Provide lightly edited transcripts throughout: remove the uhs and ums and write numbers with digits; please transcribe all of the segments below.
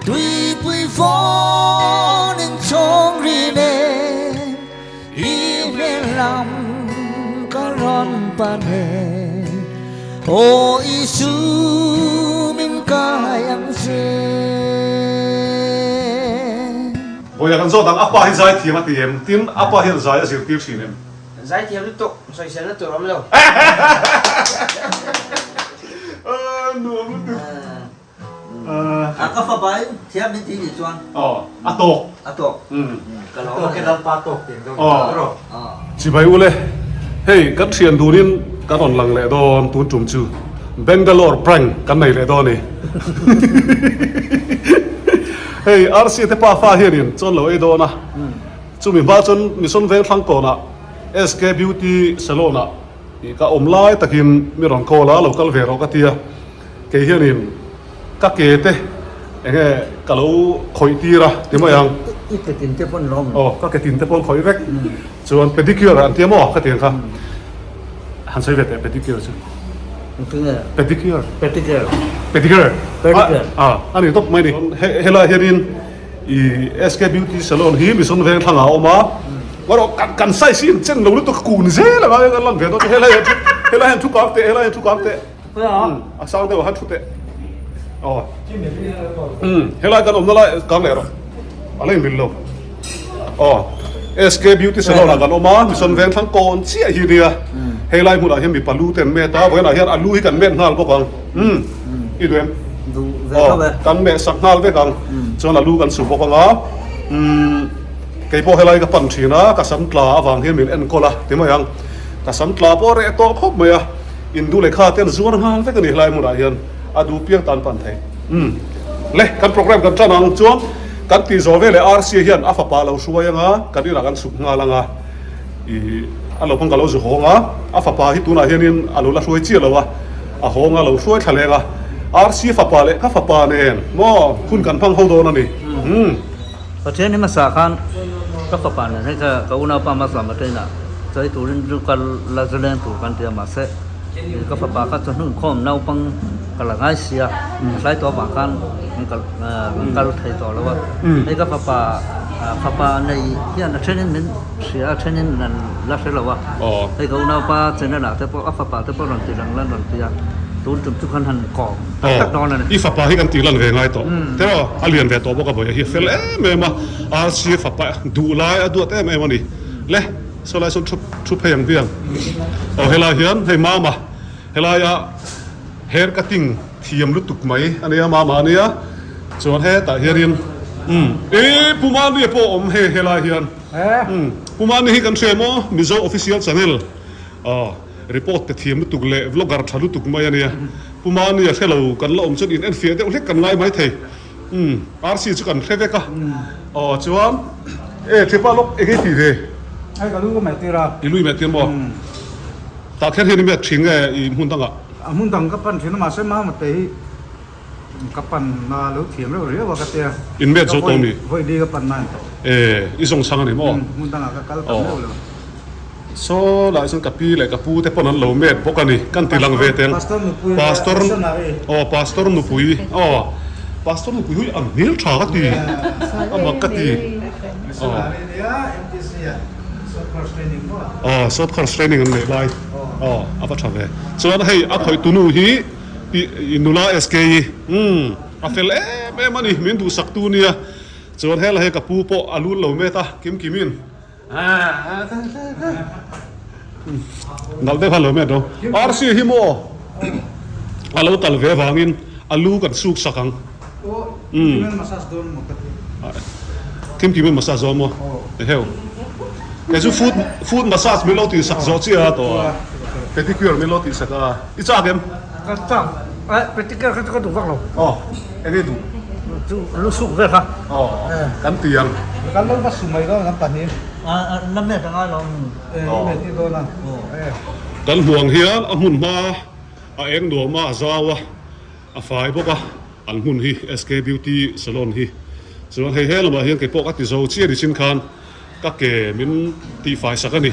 Tuipui fawnin chhawng ri nen i hmel lam ka rawn pan e. Aw Isu min kai ang che. Vawiah kan zawt ang, a pa hi zai thiam a ti em? Tin, a pa hian zai a zirtir thin em? Zai thiam lutuk, sawiselna tur awm lo. Nuam lutuk. A ka fapa in thiam min ti nih chuan. Aw, a tawk. A tawk. Ka lo Tawk e lalpa tawk tih ang deuh ni rawh. Chibai ule, hei kan thian dunin kan rawn lang leh dawn tun tum chu Bangalore prank kan nei leh dawn a ni. Hei RC te pafa hianin chuan lo ei dawn a, chumi hma chuan Mission Vengthlang kawnah SK Beauty Salon ah ka awm lai takin mi rawn call a, lo kal ve rawh ka ti a. Kei hianin ka ke te enge ka lo khawih tir a ti mai ang. I ke tin te pawn lawm. Aw ka ke tin te pawn khawih vek. Chuan pedicure an ti a maw ka ti ang kha. Han sawi ve teh pedicure chu. Engtin nge? Pedicure. Pedicure. Pedicure. Pedicure. A a ni tawp mai ni. Helai hianin i SK Beauty Salon hi Mission Vengthlang ah a awm a. Erawh kan kan size hi inchen lo lutuk a kun zel ang a lan ve dawn chu helai hian helai hian thu kang teh helai hian thu kang teh. A sang deuh a han thu teh. Aw. Helai kan awmna lai kang leh rawh. A la inmil lo. Aw. SK Beauty Salon ah kan awm a, Mission Vengthlang kawn chiah hi nia. Hei lai hmunah hian mipa lu te an met a, vawiinah hian a lu hi kan met nghal bawk ang. I duh em? Aw, kan meh sak nghal vek ang. Chuan a lu kan su bawk ang a. Keipawh helai ka pan thin a, ka sam tla avang hian min enkawl a ti mai ang. Ka sam tla pawh a reh tawh khawp mai a. Indu lehkha te an zuar nghal vek a ni helai hmunah hian a duh piang tan pan thei. Umm. Le, kan program kan tan ang chuan kan tih zawh veleh RC hian a fapa a lo hruai ang a, kan inah kan chhuk nghal ang a, ih a lo pawn ka lo zu hawng a, a fapa hi tunah hianin a lo la hruai chiah lo a, a hawng a lo hruai thla leng a, RC fapa leh ka fapa nen maw hun kan hmang ho dawn a ni. Umm. Pathian hi hmasa khan ka fapa nen hei kha ka unaupa hmasa Mateina chai turin zu kal la zu leng tur kan ti a mahse ka fapa kha chawhnu inkhawm naupang ka la ngai si a a hlai tawh avang khan kan kal kan kal thei tawh lo a hei ka fapa fapa nei hian a thenin min hria a thenin an la hre lo a hei ka unaupa channel ah te pawh a fapa te pawh rawn ti lang lan rawn ti a tun tum chu khan han kawm. Aw, i fapa hi kan tih lan ve ngai tawh. Tiraw, a lian ve tawh bawk a vawi a hi a fel em em a, RC fapa duh lai a duat em em a ni. Le, saw lai sawn thu thu phei ang biang. Aw helai hian hei mama, helaia hair cutting thiam lutuk mai a nia mama a nia. Chuan hetah hianin umm e Pu Mani pawh a awm hei helai hian. Umm Pu Mani hi kan hria maw Mizo official channel aw. Report pe thiam lutuk leh vlogger tha lutuk mai a nia. Pu Mani a hre lo kan la awm chuan in enfiah deuh hlek kan ngai mai thei. Umm RC chu kan hre vek a. Aw chuan e thipa lawk eng nge tih ve? Hei ka lu ka meh tir a. I lu i meh tir maw? Tah kher hian i meh thin nge i hmun dangah? A hmun dang ka pan thin a mahse Mama te hi ka pan na lo thiam reuh riau a ka tia. In met zo tawh mi? Vawi li ka pan na in tawh. E i zawng chhang a ni maw? Hmun dangah ka kal tam reuh lo. Saw lai chuan ka pi leh ka pu te pawn an lo met bawk a ni. Kan ti lang ve teng. Pastor aw Pastor nupui aw Pastor nupui hui an hmel tha ka ti a mak ka ti aw aw short course training an neih lai aw a va tha ve. Chuan hei a khawih tunu hi i nula SK i umm a fel em em a ni min duhsak tu nia. Chuan hela hei ka pu pawh a lun lo met a kim kimin. Nalh deuh khan lo met ro. Arsi hi maw a lo kal ve vangin a lu kan suk sak ang. Kim kim in massage dawn maw? Eheu. Kei chu foot foot massage min lo tih sak zawh chiah a tawh a. Pedicure min lo tih sak a. I chak em? Ka chak. Pedicure kha chu ka duh vak lo. Aw, eng nge duh? Chu lu suk vek a. Aw, kan ti ang. Kan lo va su mai dawn kan pahnih. La met a ngai lo. E, i met i dawn a. Kan hmuang hian a hmun hma a eng nuam a, a zau a, a fai bawk a, an hmun hi SK Beauty Salon hi. Chuan hei he lamah hian keipawh ka ti zo chiah ni chin khan ka ke min tihfai sak a ni.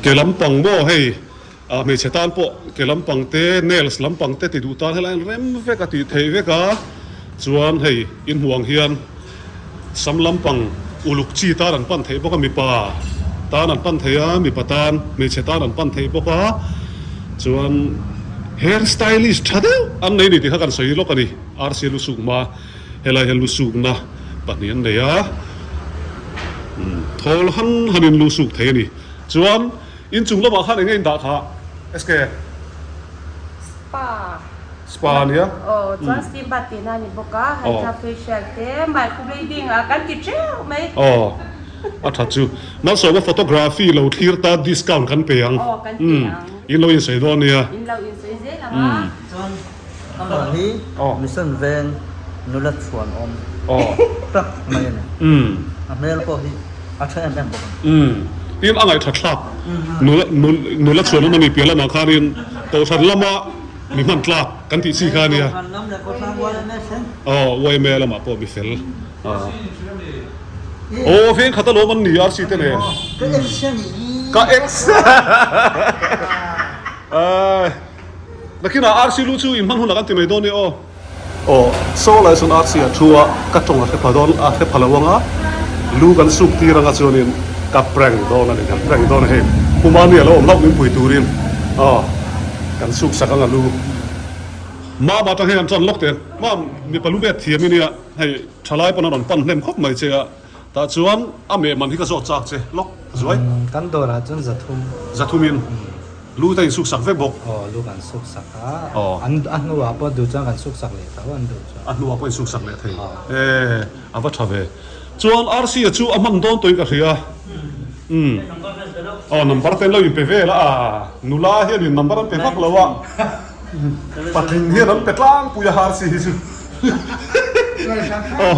Ke lampang maw hei. Ah hmeichhe tan pawh ke lampang te nails lampang te ti duh tan helai an rem vek a tih theih vek a. Chuan hei in hmuh ang hian sam lampang uluk chi tan an pan theih bawk a, mipa tan an pan thei a, mipa tan, hmeichhe tan an pan theih bawk a. Chuan hair stylist tha deuh an nei ni tih kha kan sawi lawk a ni. Rc lusuk hma helai hian lusukna pahnih an nei a, thawl han hanin lusuk thei a ni. Chuan inchung lamah khan eng nge in dah kha SK? Spa. Spa a nia. Aw, chuan steam bath tihna a ni bawk a, hydra facial te, microblading a kan ti teuh mai. Aw, a tha chu. Malsawma photography lo thlir ta discount kan pe ang. Aw, kan pe ang. In lo insawi dawn nia. In lo insawi zel ang a. Chuan amah hi mission veng nula chhuan awm tak mai a ni. A hmel pawh hi a tha em em bawk a ni. Tin a ngaihtha thlak nula chhuan awm a ni piah lamah khanin Kohhran lama Mi hman tlak kan tih chi kha a nia. Aw YMA lamah pawh mi fel. Aw veng khat alawm an ni RC te nen. Ka ex a ni. Ka ex. Nakinah RC lu chu in hman hunah kan ti mai dawn nia aw. Aw saw lai sawn RC a thu a ka tawng a hre pha dawn a hre pha lo ang a lu kan suk tir anga chuanin ka prank dawn a ni kan prank dawn a hei Pumani a lo awm hlauh min pui turin aw. Kan suk sak ang a lu. Mama atang hian an tan lawk teh. Mam, mipa lu met thiam i nia, hei thalai pawn a rawn pan hnem khawp mai che a, tah chuan a meh man hi ka zawt chak che lawk zuai. Kan dawrah chuan zathum. Zathum in lu te in suk sak vek bawk. Aw, lu kan suk sak a, an a hnuah pawh duh chuan kan suk sak leh tho an duh chuan. A hnuah pawh in suk sak leh thei. E, a va tha ve. Chuan Rc-a chu a hman dawn tawhin ka hria. Umm. Aw number te an lo inpe vel a, nula hianin number an pe vak lo a, patling hian an pe tlangpui a Rc hi chu. Aw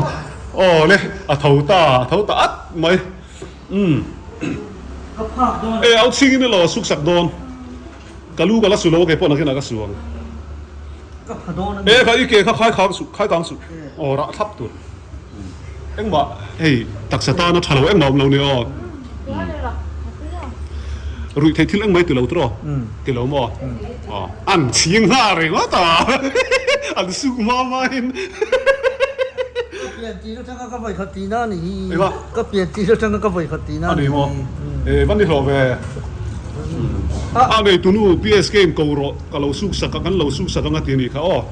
aw le a tho ta a tho ta at mai. Umm. E au chhingin elaw a suk sak dawn. Ka lu ka la su lo a keipawh nakinah ka su ang. E kha i ke kha khai khang suh khai kang suh aw rah thlap tur. Engmah hei taksa tana tha lo engmah awm lo nia aw. Ruih theih thil engmah i ti lo tawh ti lo maw? Aw an chhing nghal ringawt a an suk hma hma in. Ka pian tih atanga ka vawikhat tihna a nih hi. Ka pian tih atanga ka vawikhat tihna a nih hi. E va ni hlawh ve. A neitunu PSK in ko rawh ka lo suk sak a kan lo suk sak anga ti a nih kha aw.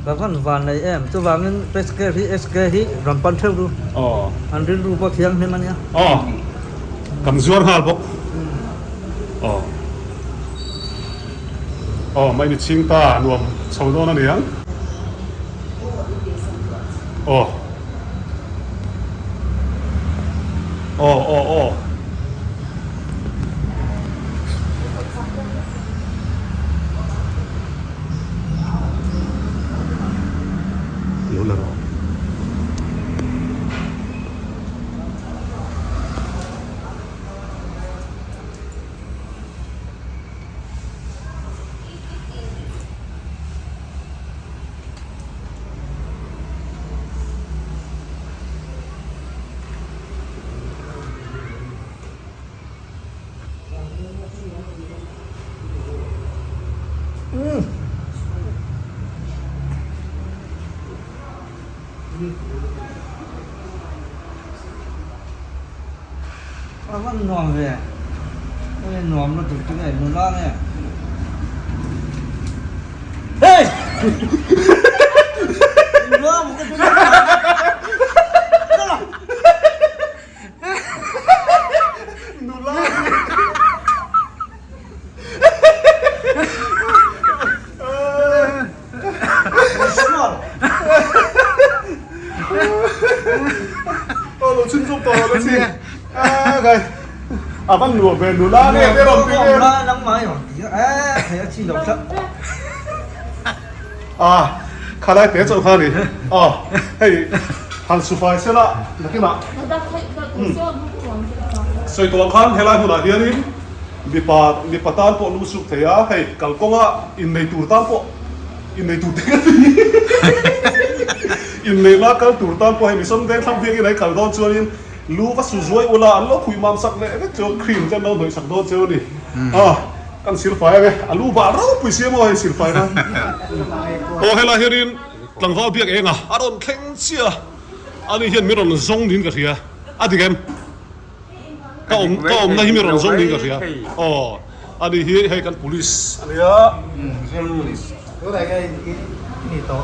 Ka van van nei em chuvangin PSK hi SK hi rawn pan theuh ru. An rilru pawh thianghlim a nia. Aw kan zuar nghal bawk. Aw aw mai ni chhing ta nuam chho dawn a niang. Aw aw aw aw. Lo la rawh. A van nuam ve eng nuam lutuk chu nge nula nge hey nula maw ka ti Nula. Aw lo chhun zawk tawh lo chi. A kai. A van nuam ve nula nge te rawn ti ve. Nangmah i rawn ti a e thei a chi lo tlat. A khalai te chauh kha ni. Aw hei han sufai sela nakinah sawi tawh ang khan helai hmunah hianin mipa mipa tan pawh lu suk thei a hei kalkawnga innei tur tan pawh innei tur te ka ti inneihna kal tur tan pawh hei Mission Vengthlang biakin ai kal dawn chuanin lu va su zuai ula an lo phui mam sak leh vek chu cream te an lo hnawih sak dawn cheu a ni. Kan silfai ang e, a lu bal ropui si emaw hei silfai nan. Aw helai hianin. Tlangval biak eng a, a rawn thleng chiah a, ani hian min rawn zawng niin ka hria. A dik em? Ka awm ka awmna hi min rawn zawng niin ka hria. Aw, ani hi hei kan police a nia. Tunah hian i ni tawh.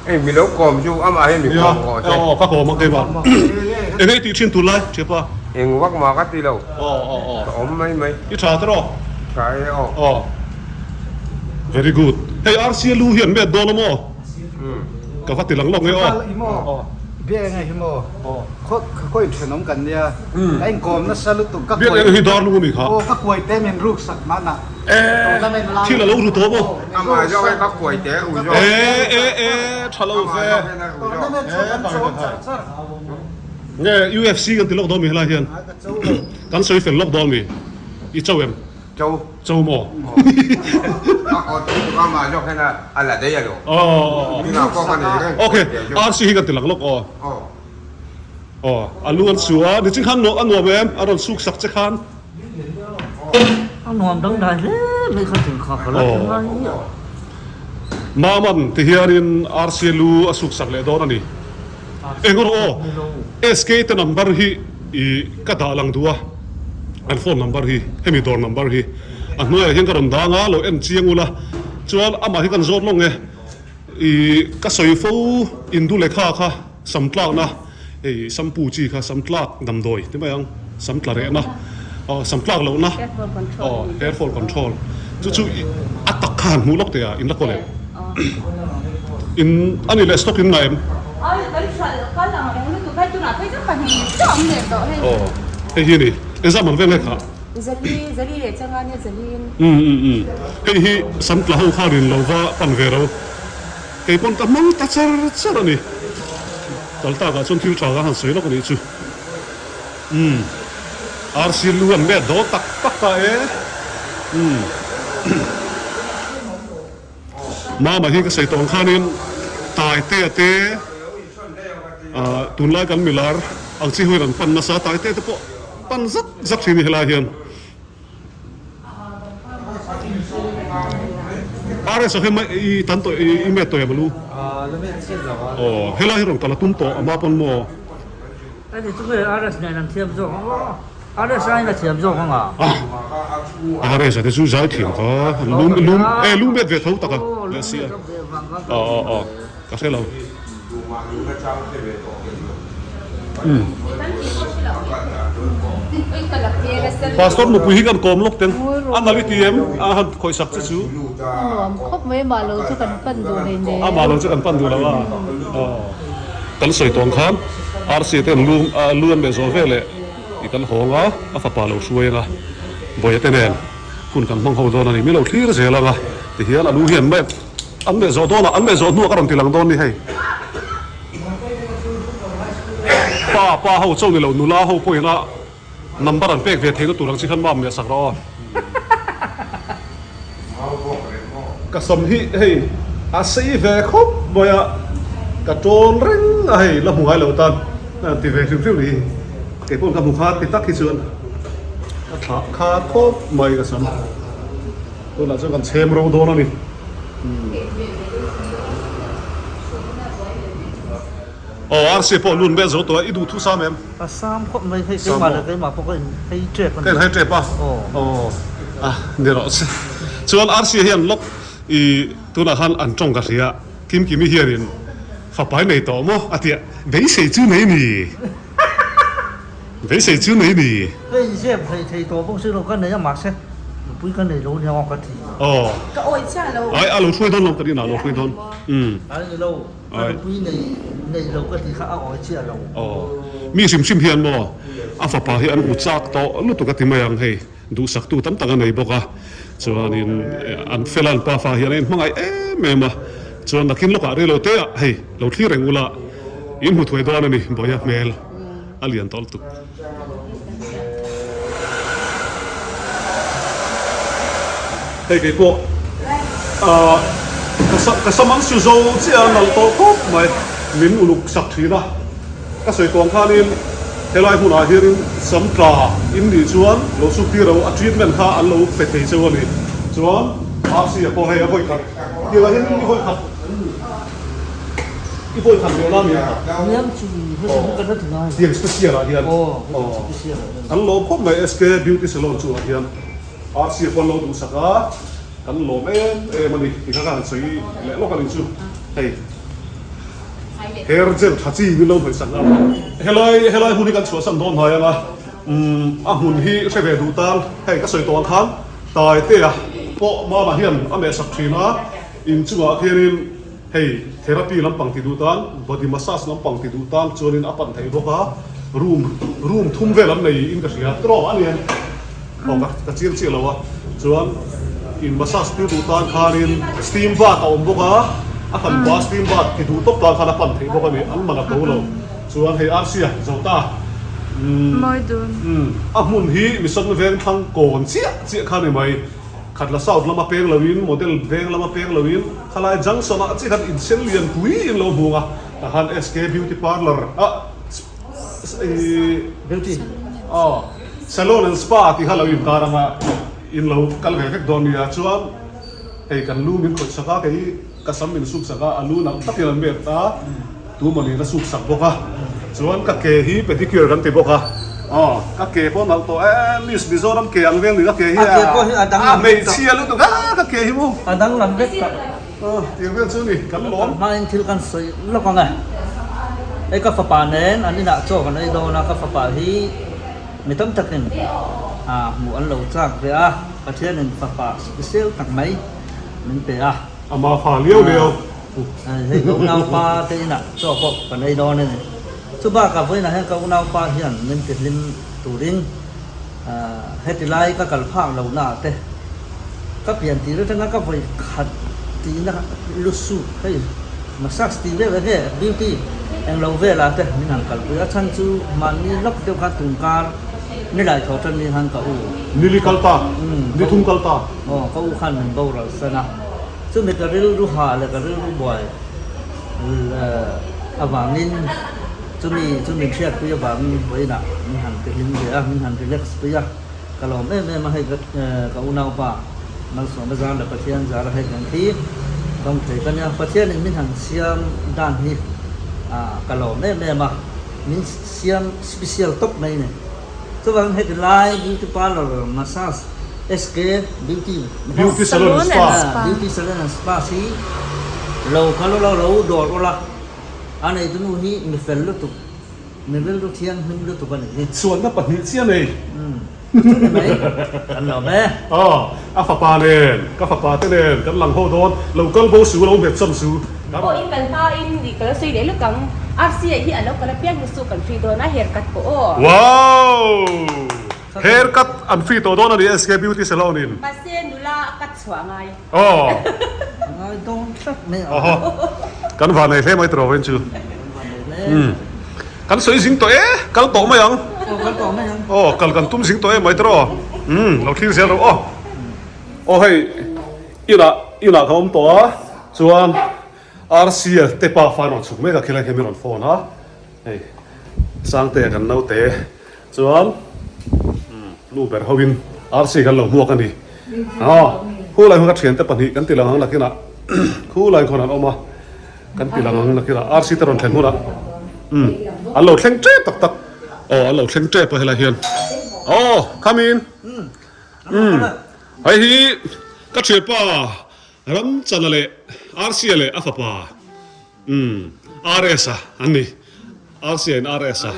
Hei mi lo kawm chu amah hi mi kawm rawh che. Aw ka kawm ang keimah. Eng nge i tih thin tur lai thiapa? Eng vak mah ka ti lo. Aw aw aw. Ka awm mai mai. I tha tawh rawh. Tha e aw. Aw. Very good. Hei RCA lu hian met dawn a maw? Ka va ti lang lawk nge aw. I maw? Biak eng hi maw? Khaw khaw inthenawm kan nia. Ka inkawm nasa lutuk ka Biak eng hi dar lu a ni kha. Aw ka kuai te min ruk sak mahna. Eh thil a lo ru tawh maw? Amah zawk e ka kuai te ru zawk. Eh eh eh tha lo ve. Nge UFC kan ti lawk dawn mi helai hian. Kan sawi fel lawk dawn mi. I cho em? Cho. Cho maw? A aw tui tuk a mah zawk hian a la daih alo. Ok, RC hi kan ti lang lawk aw. Aw, a lu an su a, nichin khan a nuam em? A rawn suk sak che khan. A nuam dangdai hle mai kha thing kha ka la ti ngai a. Maman ti hianin RC lu a suk sak leh dawn a ni. Eng rawh aw, SK te number hi i ka dah lang duh a, an phone number hi, hemi dawr number hi a hnuaiah hian ka rawn dang a, lo en chiang ula, chuan amah hi kan zawt lawng e, i ka sawi fo indu lehkha kha sam tlakna hei shampoo chi kha sam tlak damdawi ti mai ang, sam tla rehna aw sam tlak lohna aw hair fall control chu chu a tak kha han hmuh lawk teh a in la kawl em? In a ni leh stock in ngah em? Aw hei hi a ni engzah man vel nge kha? Um um um hei hi sam tla ho kha rin lo va pan ve ro kei pawn ka hmang ta char char a ni kal tak ah chuan thil tha ka han sawi lawk a nih chu um arsi lu an met dawn tak tak ta e um. Mama hi ka sawi tawh ang khanin Taitea te ah tunlai kan milar ang chi ho hian an pan nasa a, Taitea te pawh pan zak zak thin a ni helai hian. RS ah hian i tan tawh i met tawh em a lu? Aw helai hi rawn kal a tum tawh ama pawn maw? Heti chu nge RS nen an thiam zawk ang aw. RS aiin a thiam zawk ang a. RS a te chu zai thiam kha lum lum e lum met ve tho tak a leh si a aw aw aw ka hre lo. Pastor nupui hi kan kawm lawk teng a nal i ti em a han khawih sak che chu. A nuam khawp mai amah lo chu kan pan duh hleinem. Amah lo chu kan pan duh lo a aw. Kan sawi tawng khan RC te an lu lu an leh zawh veleh i kan hawng a, a fapa lo hruai anga Bawia te nen hun kan hmang ho dawn a ni. Mi lo thlir zel anga tihian a lu hian map an leh zawh dawn a, an leh zawh hnuah ka rawn ti lang dawn ni hei. Pa pa ho chauh ni lo nula ho pawhin a number an pek ve theihna tur ang chi khan mam leh sak rawh aw. Ka sam hi hei a sei ve khawp mai a, ka tawn reng a hei la hmu ngai lo tan ti ve hrim hrim ni hi kei pawh ka hmu kha ti tak hi chuan ka thlah kha khawp mai ka sam tunah chuan kan chhem ro dawn a ni. Aw RC pawh lun vel zo tawh a, i duh thu sam em? A sam khawp mai hei keimah leh keimah pawh ka in hei tep a ni. Ka in hei tep a? Aw a ni rawh se. Chuan RC hian lawk i tunah khan an tawng ka hria, Kimkimi hianin fapa i nei tawh maw a tia, beisei chu nei ni, beisei chu nei ni. Hei zep hlei thei tawh bawk si lo ka nei a mahse nupui ka nei lo nia aw ka ti. Aw. Ka awih chiah lo. Ai a lo hruai dawn lo ka rinah a lo hruai dawn. Umm. Ai ni lo. Ka nupui nei nei lo ka ti kha a awi chiah lo. Aw. Mi hrim hrim hian maw a fapa hi an hmu chak tawh lutuk a ti mai ang hei duhsaktu tam tak a nei bawk a chuanin an fela an pafa hian a inhmangaih em em a chuan nakin lawkah rei lo te ah hei lo thlir reng ula in hmu thuai dawn a ni Bawia hmel a lian tawh lutuk. Hei kei pawh ah ka sam ang su zo chiah a nalh tawh khawp mai min uluk sak thin a ka sawi tawng khanin helai hmunah hianin sam tla in nih chuan lo suk tir lo a treatment kha an lo pe thei cheu a ni chuan RC a pawh hei a vawi khat tiangah hian ni vawi khat. I vawi khat ve la mi a kha. Niam chu heti hi ka hre thei ngai. Tiang special ah hian. Aw hetiang special ah hian. Kan lawm khawp mai SK Beauty Salon chungah hian RC pawh an lo duhsak a, kan lawm em em a ni ti kha ka han sawi leh lawk a ni chu hei hair gel tha chi min lo hnawihsak a, helai helai hmun hi kan chhuahsan dawn hnai ang a, umm a hmun hi hre ve duh tan hei ka sawi tawh ang khan Taitea pawh mama hian a mehsak thin a, inchungah khianin. Hei therapy lampang ti duh tan, body massage lampang ti duh tan chuanin a pan theih bawk a, room room thum vel an nei in ka hria tiraw a nian aw ka ka chiang chiah lo a, chuan in massage tir duh tan khanin steam bath a awm bawk a, a hran pa steam bath ti duh tawp tan khan a pan theih bawk a ni, an man a to lo, chuan hei Arsia Zota umm a hmun hi Mission Vengthlang kawn chiah chiah kha a ni mai. Khatla South lama peng loin, Model veng lama peng loin, khalai junction ah chiah khan insen lian pui in lo hmung a, tah khan SK Beauty Parlour ah ih Beauty aw Salon and Spa tih kha lo intar anga in lo kal ve vek dawn nia, chuan hei kan lu min khawih sak a, kei ka sam min suk sak a, a lu nalh takin an met a. Tumawnin a suk sak bawk a, chuan ka ke hi pedicure kan ti bawk a, aw ka ke pawh nalh tawh e, Miss Mizoram ke ang vel ni ka ke hi A ke pawh hi a danglam vek tak. Hmeichhia lutuk a ka ke hi maw. A danglam vek tak. Aw tiang vel chu ni kan lawm. Kan hmain thil kan sawi lawk ang e. Hei ka fapa nen an inah chaw kan ei dawn a, ka fapa hi mi tam takin a hmuh an lo chak ve a, Pathianin fapa special tak mai min pe a. Ama fa liau liau. Hei ka unaupa te inah chaw pawh kan ei dawn a ni. Chu bakah vawiinah hian ka unaupa hian min ti hlim turin heti lai ka kal phak lo na te ka pian tir atanga ka vawi khat tihna lu suk hei massage tih vel enge beauty eng lo velah te min han kalpui a chhan chu mahni lawk deuh khan tungkar nilai thaw tan ni khan ka u Nili kal ta, ni thum kal ta. Aw ka u khan min boral san a. Chumi ka rilru hah leh ka rilru buai avangin chumi chu min hriatpui avangin vawiinah min han ti hlim ve a, min han relax pui a, ka lawm em em a hei ka unaupa Malsawma zar leh Pathian zara hei kan khi dawng thei ka nia, Pathianin min han siam dan hi ka lawm em em a, min siam special tawp mai a ni. Chuvangin heti lai beauty parlour massage SK beauty Beauty salon and spa. Beauty salon and spa hi lo kal ula lo dawr ula a neitu nu hi mi fel lutuk mi rilru thianghlim lutuk a nih hi. Chuanna pahnih chiah nei. Chu ni mai kan lawm e. Aw a fapa nen ka fapa te nen kan lang ho dawn lo kal bo su lo hmet cham su. Aw in kal hma in i ka lo sawi leh luk ang. RC ah hi a lo kal apiang hi chu kan free dawn a hair cut pawh aw. Wow! Hair cut an free tawh dawn a ni SK Beauty Salon in. Mahse nula a cut chhuah ngai. Aw. A ngai dawn tlat mai a. Awhaw. Kan van nei hle mai tiraw vawiin chu. Kan van nei hle. Kan sawi zing tawh e, kal tawh mai ang. Aw kal tawh mai ang. Aw kal kan tum zing tawh e mai tiraw. Umm lo thlir zel rawh aw. Aw hei. Inah inah ka awm tawh a, chuan Rca te pa fa rawn chhuk mek a khilai hian min rawn phone a, hei Sangtea kan naute chuan nu ber ho in Rca kan lo hmuak a ni. Aw khulai khawn ka thiante pahnih kan ti lang ang nakinah khulai khawn an awm a, kan ti lang ang nakinah Rca te rawn thlen hunah umm an lo thleng tep tak tak aw an lo thleng tep a helai hian aw come in umm. Hei hi ka thianpa Ramchana leh Rca leh a fapa umm RS-a an ni. Rca in RS-a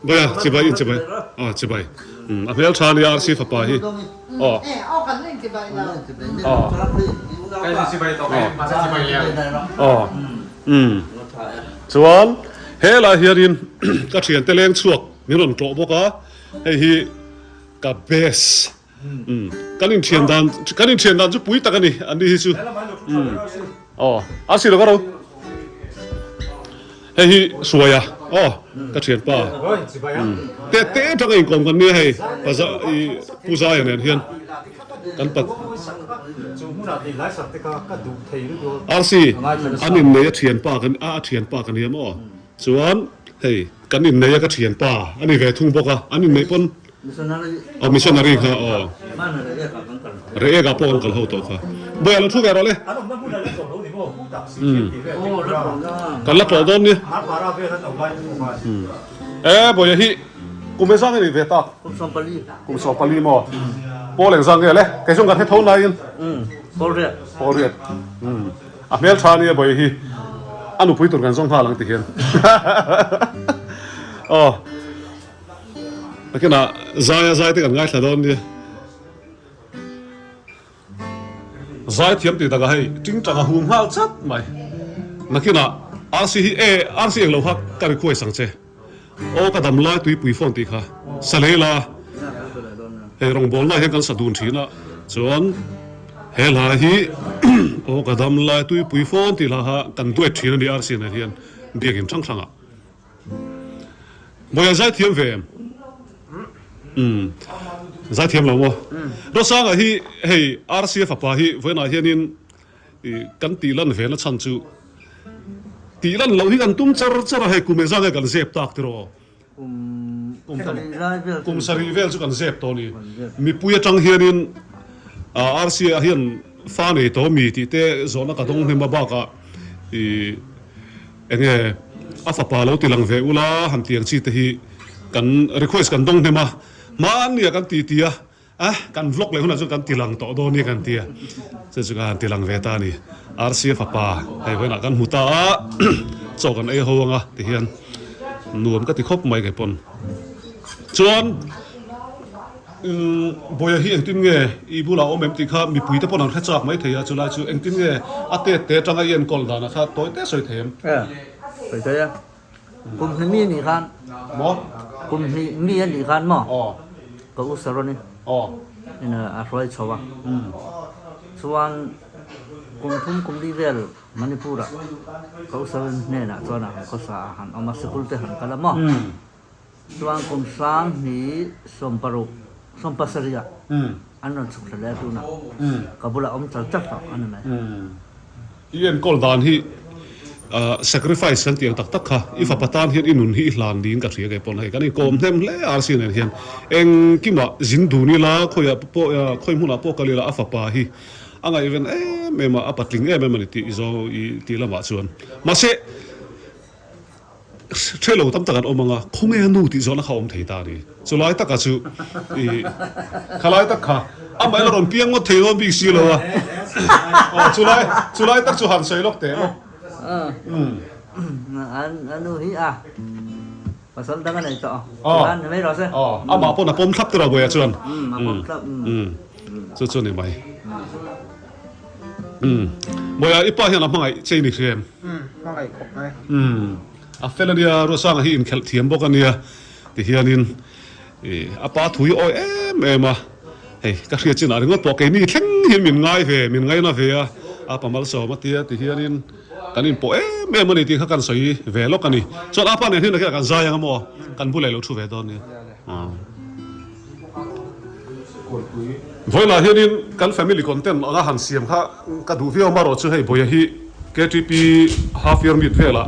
bai a chibai in chibai aw chibai umm a hmel tha a nia Rca fapa hi aw aw aw umm chuan helai hianin ka thiante leng chhuak min rawn tlawh bawk a hei hi ka best Umm kan inthian dan kan inthian dan chu pui tak a ni an ni hi chu umm aw a si lo ka ro hei hi suaia aw ka thian pa umm te te atanga inkawm kan nia hei paza i pu zaia nen hian kan pat RC an innei a thian pa kan a thian pa ka nia maw chuan hei kan innei a ka thian pa a ni ve thung bawk a an inneih pawn Aw missionary kha aw. Reek ah pawh an kal ho tawh kha. Bawiah lo thu ve rawh le. Kan la tlawh dawn nia. E Bawiha hi kum engzang nge nih ve tak? Kum 14. Kum 14 maw? Pawl engzang nge le? Kei chu kan hre tho naiin. Pawl riat. Pawl riat. A hmel tha ania Bawiha hi. A nupui tur kan zawng nghal ang ti hian. Aw. Takinah zaia zai te kan ngaithla dawn nia. Zaithiam tih takah hei tingtang a hum nghal chat mai. Nakinah RC hi e RC englo kha ka request ang che. Aw ka dam lai tuipui phone tih kha sa lei la. Hei rawngbawlna hian kan sa dun thin a chuan he hla hi aw ka dam lai tuipui phone tih hla kha kan duet thin a ni RC nen hian biakin hrang hrangah. Bawiha zaithiam ve em? Umm zaithiam lo maw? Rosanga hi hei RCA fapa hi vawiinah hianin kan tih lan ve na chhan chu tih lan loh hi kan tum char char a hei kum engzah nge kan zep tak tiraw? Kum sarih vel chu kan zep tawh a ni. Mipui atang hianin RCA hian fa nei tawh mi tih te zawhna ka dawng hnem a bakah ih Enge a fapa lo ti lang ve ula han ti ang chi te hi kan request kan dawng hnem a, hmannia kan ti ti a, eh kan vlog leh hunah chuan kan ti lang tawh dawn nia kan ti a, chu chu ka han ti lang ve ta a ni. Rca fapa hei vawiinah kan hmu ta a, chaw kan ei ho anga ti hian nuam ka ti khawp mai kei pawn. Chuan. Bawiha hi engtin nge i bulah awm em tih kha mipui te pawn an hre chak mai thei a, chulai chu engtin nge a tet te atanga i enkawl danah kha tawi te sawi thei em? E, sawi thei e. Kum hnih mi a nih khan. Maw? Kum hnih mi a nih khan maw? Aw. Ka u Saroni. Aw. In a hruai chho a. Chuan kum thum kum li vel Manipur-ah ka u Saroni hnenah chuan a han khawsa a, han awm a, sikul te han kal a maw? Chuan kum 2016 ah an rawn chhuk thla leh a tunah ka bulah awm char char tawh a ni mai. I enkawl dan hi sacrifice kan tih ang tak tak kha i fapa tan hian i nun hi i hlan niin ka hria kei pawn hei kan inkawm hnem hle a RC nen hian engkimah zin dun ila khawiah pawh khawi hmunah pawh kal ila a fapa hi a ngaihven em em a a patling em em a ni tih i zawng i tih lamah chuan mahse Hre lo tam tak an awm ang a, khawnge a nu tih zawhna kha a awm thei ta a ni. Chulai taka chu i khalai tak kha amah ila rawn piang ngawt thei dawn bik si lo a. Aw chulai chulai tak chu han sawi lawk teh maw. Umm. A nu hi a pasal dang a nei tawh a, tichuan ni mai rawh se. Aw amah pawn a pawm thlap tiraw Bawiha chuan. Umm a pawm thlap. Umm chu chu ni mai. Umm Bawiha i pa hian a hmangaih che i ni hria em? Umm hmangaih khawp mai. Umm a fel ania Ruasanga hi inkhelh thiam bawk ania ti hianin ih a pa thu hi awi em em a hei ka hriat chinah ringawt pawh keini thleng hian min ngai ve min ngaina ve a a pa malsawm a tia ti hianin kan inpawh em em ani tih kha kan sawi ve lawk ani chuan a pa nen hian kan zai ang a maw kan bulah ilo thu ve dawn nia. Vawilah hianin kan family content anga han siam kha ka duh viau amarawh chu hei Bawiha hi ktp half year meet velah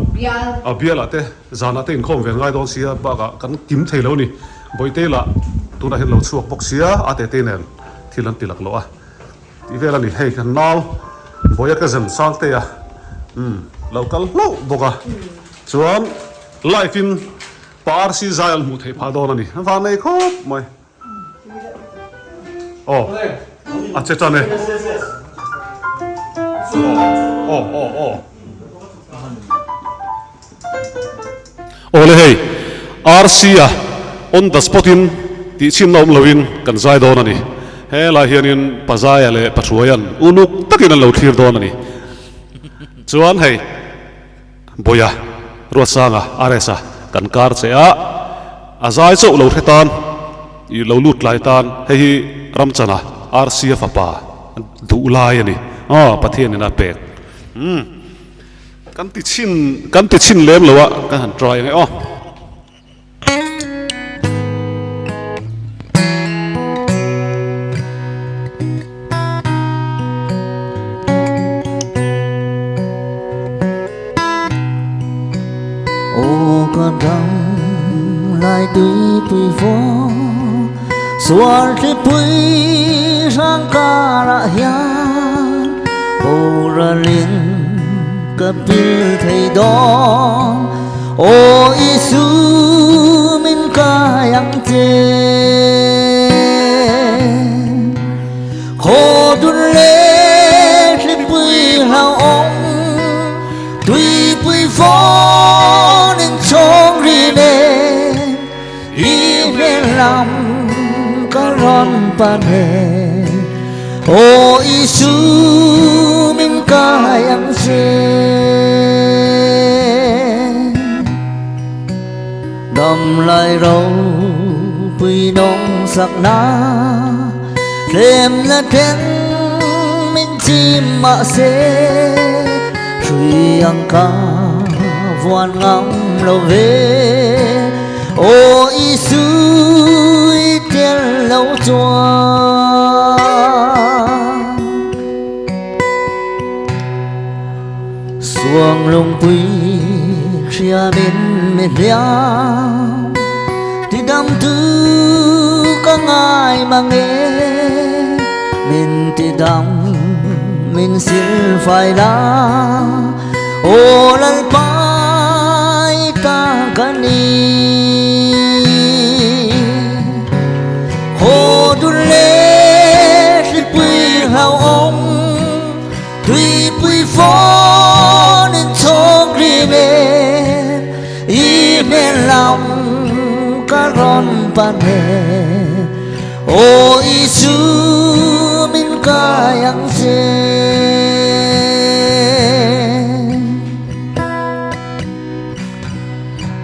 a bialah te zanah te inkhawm ve ngai dawn sia bakah kan kim thei lo ni Bawihte lah tunah hian lo chhuak bawk sia a tete nen thil an ti lak loh a tih vel a ni hei kan nau Bawiha ka zem Sangte a umm lo kal hlauh bawk a chuan live in Pa RC zai an hmuh theih phah dawn a ni. Van nei khawp mai. Aw, a che tan e. Aw, aw, aw. Aw le hei, RC a on the spot in tih chhinna awm loin kan zai dawn a ni. Helai hianin Pa Zaia leh Pa Hruaia'n uluk takin an lo thlir dawn a ni. Chuan hei. Bawiha, Ruatsanga, RS-a kan kar che a, a zai chauh lo hre tan, i lo lut tlai tan, hei hi Ramchana, RC-a fapa duh lai a ni. Aw, Pathianin a pek. Umm, kan ti chhin, kan ti chhin lem lo a, kan han try ang e aw. Aw ka dam lai tuipui vawng Sual thlipui hrang karah hian boralin. Ka pil thei dawn Aw Isu min kai ang che Khaw dun leh hlipui hlauhawm Tuipui fawn in chhawng ri nen I hmel lam ka rawn pan e Aw Isu min kai ang che Dam lai ropui nung sak na Tlem la thleng min chim mah se Hrui ang ka vuan ngam lo ve Aw Isu i tel lo chuan Suang lungpui hriamin mi hliam Tidam tu ka ngai mang e Min tidam min sil fai la Aw Lalpa i ta ka ni Haw dun leh hlipui hlauhawm Tuipui fawn in chhawng ri nen I hmel lam ka rawn pan e Aw Isu min kai ang che.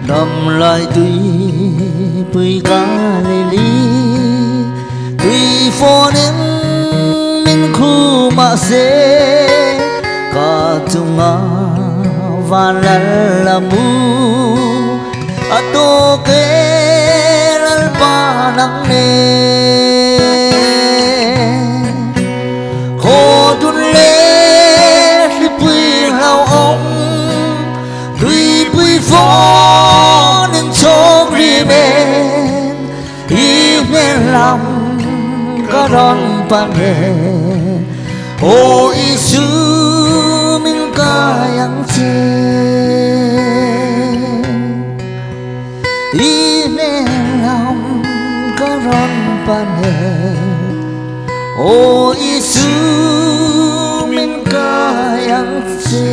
Dam lai tuipui Galili Tui fawnin min khu mah se Ka chunga van lal la mu A tawk e Lalpa nang nen Khaw dun leh hlipui hlauhawm Tuipui fawn in chhawm ri men I hmel lam ka rawn pan e Aw Isu min kai ang che I hmel lam ka rawn pan e Aw Isu min kai ang che.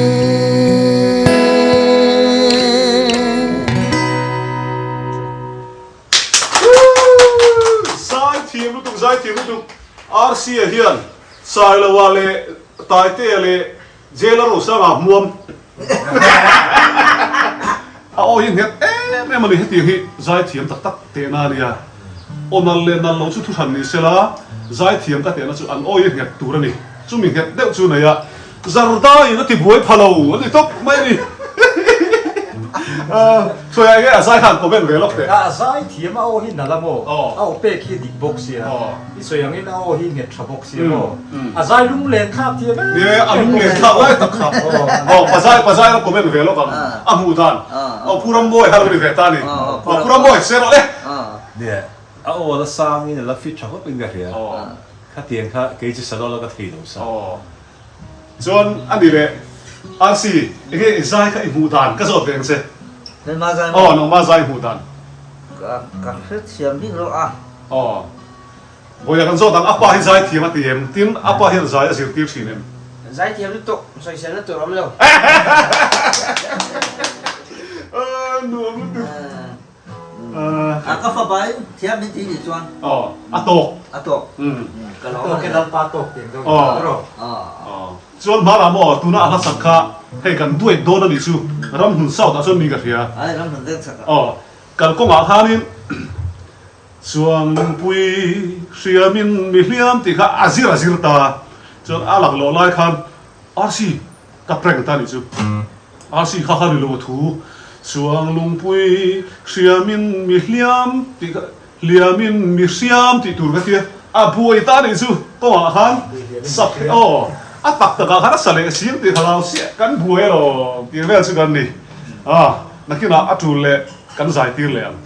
Zaithiam lutuk zaithiam lutuk Rc-a hian Sailoa leh Taitea leh Jail a Rosanga hmuam a aw hi nghet em em a ni hetiang hi zaithiam tak tak tehna a nia aw nal leh nal lo chu thu hran ni sela zaithiam ka tehna chu an aw hi nghet tur a ni chumi nghet deuh chu nei a Zardaiin a ti buai pha lo a ni tawp mai a ni. Sawi enge a zai khan comment ve lawk teh. A zai thiam a aw hi nalh a maw? A aw pek hi dik bawk sia. I sawi angin a aw hi nghet tha bawk sia maw? A zai lung len thlak thiam em em a lung len thlak lai tak kha. Aw pazai pazai lo comment ve lawk ang. A hmuh dan. Aw Pu Rammawi kha lo ni ve ta ni. Aw Pu Rammawi se rawh le. Nia, a aw la sangin a la fit tha khawp in ka hria. Khatiang kha kei chu salawla ka thei lo sa. Chuan a ni leh RC, enge i zai kha i hmuh dan ka zawt ve ang che. Nangmah zai maw? Aw, nangmah zai hmuh dan. Ka ka hrethiam bik lo a. Aw. Vawiah kan zawt ang, a pa hi zai thiam a ti em? Tin, a pa hian zai a zirtir thin em? Zai thiam lutuk, sawiselna tur awm lo. Nuam lutuk. A ka fapa in thiam min ti nih chuan. Aw, a tawk. A tawk. Ka lo Tawk e lalpa tawk tih ang deuh ni ta rawh. Aw. Chuan hmara maw tuna a hlasak kha hei kan duet dawn a nih chu Ramhmun South ah chuan mi ka hria. Ai Ramhmun veng chak ah. Aw, kalkawngah khanin Chuang lungpui hriamin mi hliam tih kha a zir a zir ta. Chuan a laklawh lai khan RC Ka prank ta nih chu. RC kha kha ni lo thu. Suang lungpui hriamin mi hliam tih kha hliamin mi hriam tih tur ka tia. A buai ta nih chu kawngah khan sak aw a tak takah khan a sa leh siam tih kha lo siah kan buai alawm tih vel chu kan ni. A nakinah a tul leh kan zai tir leh ang.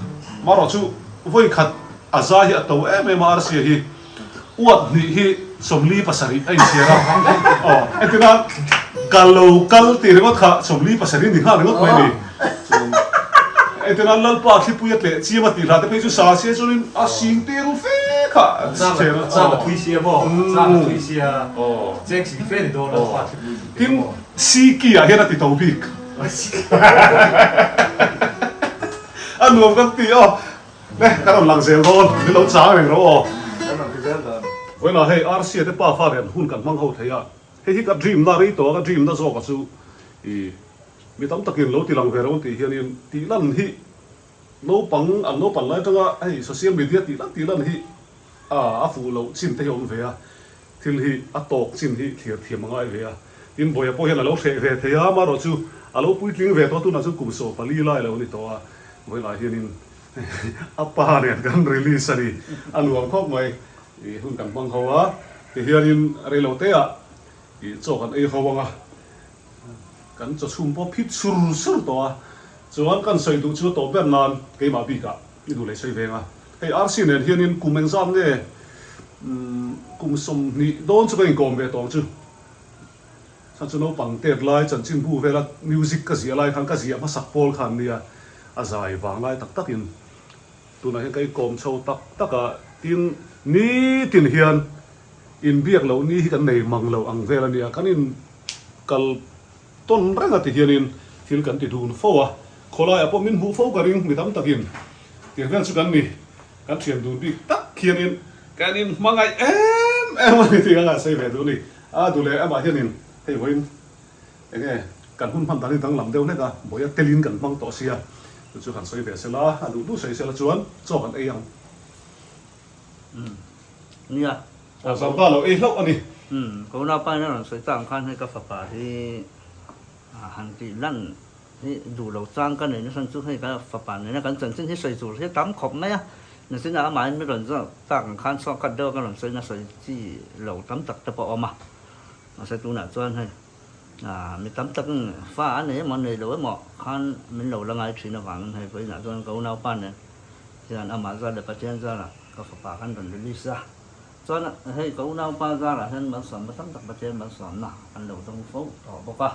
Marawh chu vawi khat a zai hi a to em em a RC hi. Uat hnih hi 47 a inchhiar a, aw entirnan Ka lo kal tih ringawt kha 47 ni nghal ringawt mai a ni. Chuan entirna Lalpa thlipui a tleh chiam a tih hla te phei chu sa sia chuanin a sing te ru fe kha A chang a thui sia maw? A chang a thui sia. Cheng sing fe ni dawn Lalpa thlipui tih te Tin, Siki ah hian a ti to bik. A nuam kan ti aw. Le, ka rawn lang zel dawn, min lo chang reng rawh aw. Kan rawn ti zel dawn. Vawiinah hei Rca te pa fa nen hun kan hmang ho thei a, hei hi ka dream na rei tawh a, ka dream na zawk a chu i mi tam takin lo ti lang ve rawh an tih hianin tih lan hi naupang an naupan lai atanga hei social media tih lan tih lan hi a a fuh loh chin te hi a awm ve a, thil hi a tawk chin hi thlir thiam a ngai ve a, tin Bawiha pawh hian a lo hreh ve thei a, amaherawh chu a lo puitling ve tawh a, tunah chuan kum 14 lai lo a ni tawh a, vawiinah hianin A pa nen kan release a ni. A nuam khawp mai. I hun kan hmang ho a, tihianin reilote ah i chaw kan ei ho ang a, kan chaw chhum pawh phit sur sur tawh a, chuan kan sawi duh chu a tawp ber nan keimah bikah i duh leh sawi veng a. Hei RC nen hianin kum engzat nge kum 20 dawn chu ka inkawm ve tawh ang chu. Kha chu naupang tet lai chanchinbu vela music ka ziah lai khan ka ziah hmasak pawl khan nia a zai vang lai tak takin tunah hian ka inkawm chho tak tak a, tin nitin hian inbiak loh ni hi kan nei mang lo ang vel a nia, kan in kal tawn reng a ti hianin thil kan ti dun fo a, khawlaiah pawh min hmuh fo ka ring mi tam takin tiang vel chu kan ni, kan thian dun bik tak hianin kan inhmangaih em em a ni tih ka ngaihsawi ve duh a ni. A duh leh amah hianin hei vawiin eng nge kan hun hman dan hi danglam deuh hlek a, bawia telin kan hmang tawh sia, chu chu han sawi ve sela, a duh duh sawi sela chuan chaw kan ei ang. Umm nia. Aw zarda lo ei hlauh a ni. Umm ka unaupa in a rawn sawi tak ang khan hei ka fapa hi han tih lan hi duh lo chang ka nei nasa chu hei ka fapa nena kan chanchin hi sawi tur hi a tam khawp mai a, nachinah amahin mi rawn zawk tak ang khan chhuak khat deuh a ka rawn sawi na sawi chi lo tam tak te pawh a awm a, mahse tunah chuan hei ah mi tam tak fa a nei emaw nei lo emaw khan min lo la ngai thin avangin hei vawiinah chuan ka unaupa nen hian amah zar leh Pathian zarah ka fapa kan rawn release a, chuan hei ka unaupa zarah hian malsawmna tam tak Pathian malsawmna kan lo dawng fo tawh bawk a.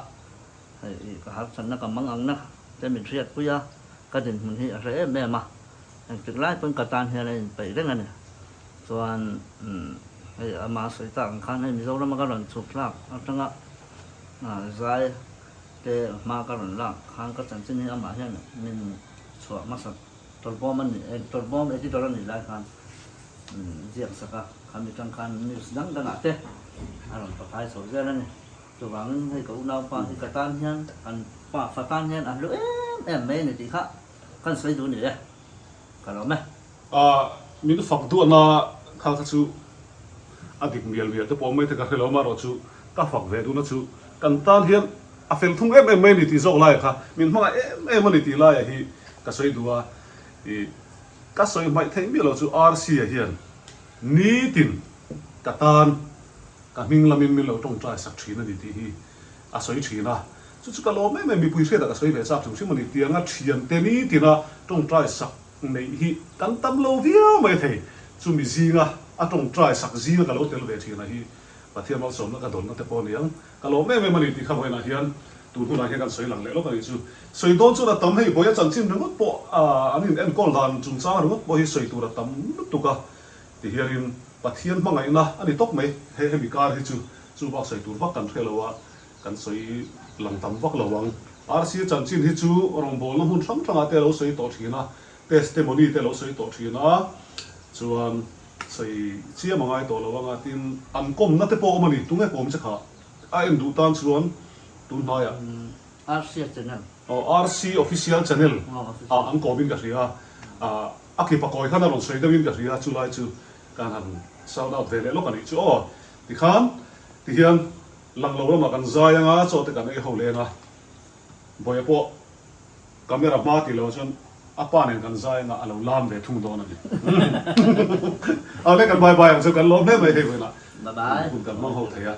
Hei i ka harchanna ka mang ang na te min hriatpui a, ka dinhmun hi a hre em em a, engtik lai pawn ka tan hian a inpeih reng a ni. Chuan hei ama sawi tak ang khan hei Mizorama ka rawn chhuk thlak atanga zai te hma ka rawn lak khan ka chanchin hi amah hian min chhuah hmasa tawlhbawm a ni, tawlhbawm editor a nih lai khan min ziak sak a, khami tang khan news dang dangah te a rawn pakai chho zel a ni. Chuvangin hei ka unaupa hi ka tan hian kan pa fa tan hian a hlu em em mai a ni tih kha kan sawi duh ni e, ka lawm e. A min fak duahna kha kha chu a dik mial mial te pawh mai te ka hre lo amaherawh chu ka fak ve duhna chu kan tan hian a fel thung em em mai a ni tih zawk laia kha min hmangaih em em a ni tih laia hi ka sawi duh a, ih ka sawi hmaih theih miah lo chu RC-a hian nitin ka tan Ka hming lamin min lo tawngtai sak thin a ni tih hi a sawi thin a, chu chu ka lawm em em, mipui hriatah ka sawi ve chak hrim hrim a ni. Tianga thiante nitina tawngtai sak neih hi kan tam lo viau mai thei, chumi zinga a tawngtai sak zinga ka lo tel ve thin a hi Pathian malsawmna ka dawnna te pawh a ni ang, ka lawm em em a ni tih kha vawiinah hian tun hunah hian kan sawi lang leh lawk a nih chu. Sawi dawn chuan a tam hei Bawia chanchin ringawt pawh an in enkawl dan chungchang ringawt pawh hi sawi tur a tam lutuk a ti hianin Pathian hmangaihna a ni tawp mai. He hemi kar hi chu chu bak sawi tur vak kan hre lo a, kan sawi lang tam vak lo ang. RC chanchin hi chu rawngbawlna hmun hrang hrangah te a lo sawi tawh thin a, testimony te a lo sawi tawh thin a, chuan sawi chiam a ngai tawh lo ang a, tin an kawmna te pawh a awm a ni, tunge kawm che kha a en duh tan chuan tun hnaiah. RC channel. Aw RC official channel ah an kawmin ka hria a, A kipa kawi khan a rawn sawi deuhin ka hria, chulai chu kan han shout out ve leh lawk a nih chu aw. Tikhan tihian lang lo lamah kan zai anga chaw te kan ei ho leng a, Bawia pawh camera hma tih loh chuan a pa nen kan zai anga a lo lam ve thung dawn a ni. Awle kan bye bye ang chu kan lawm hle mai hei vawiinah hun kan hmang ho thei a.